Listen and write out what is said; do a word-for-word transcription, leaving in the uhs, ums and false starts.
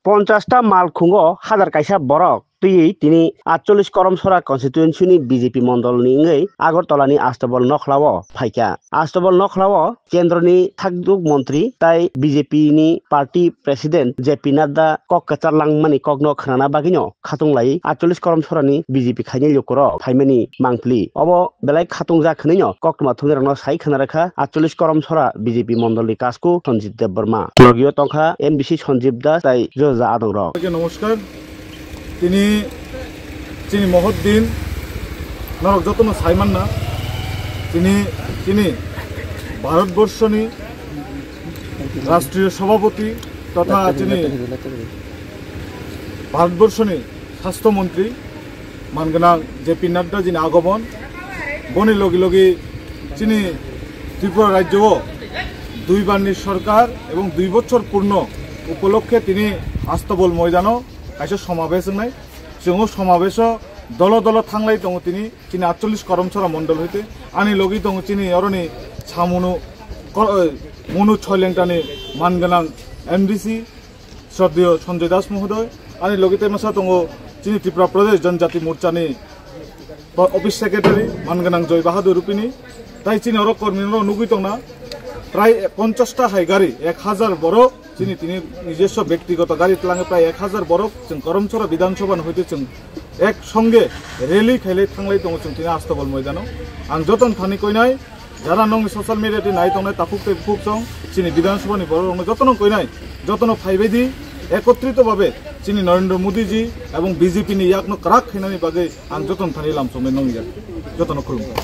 Ponchash ta malkhungo hazar kaisa borok twiwi tini atchollish Karamchara constituency ni B J P mondol ni wngwi Agartala ni Astabol Nokhla o phaikha. Astabol Nokhla o kendro ni thakduk montri tai B J P ni party president J P Nadda kok kwchar langmani kokno khwnana bagwino khatung lai atchollish Karamchara ni B J P khainai lukurok phaimani mangpili. Obo belai khatung jak hwnwino koktwma thumnairokno sai khwna rwkha atchollish Karamchara B J P mondol ni kasku Sanjit Debbarma. Logio tongkha M D C Sanjib Das tai joja adongrok. Namaskar. Tini chini mohot din norok jotono sai manna. Tini chini Bharatborshoni Rashtriyo Sabhapati totha chini Bharatborshoni Swasthyo Montri manganang J P Nadda jini agomon. Boni logi logi chini Tripura rajyo o dui barni sorkar ebong dui bochor purno upolokhe tini Astabol moidano kaisa somabesh wngnai. Chwng o somabesh o dolo dolo thanglai tongo tini chini atchollish Karamchara mondol hoite. Ani logi tongo chini oroni samunu ko-, eh, Munu Soilengtani manganang M D C Shraddheyo Sanjay Das Mohodoy, ani logi tei masa tongo chini Tripura Pradesh Janjati Morchani bo-, Office Secretary manganang Joy Bahadur Rupini, tai chini oro kormi rok nugui tongna prai ponchash ta hai gari, ek hazar borok chini tini nijoswo bektigoto gari tlange prai ek hazar borok chwng Karamchara Bidhan Sabha ni hoite chwng ek songe rally khailai thanglai tongo chwng tini Astabol moidano. Ang joton thani koinai, jara nongni social media ti nai tongnai takhuk tei bukhuk chong chini Bidhan Sabha ni borok rokno jotono koinai, jotono phaibai di, ekotrito babe chini Narendra Modi ji ebong B J P ni yakno kwrak khainani bagwi ang joton thani lamsongwi nongya, jotono khulumkha.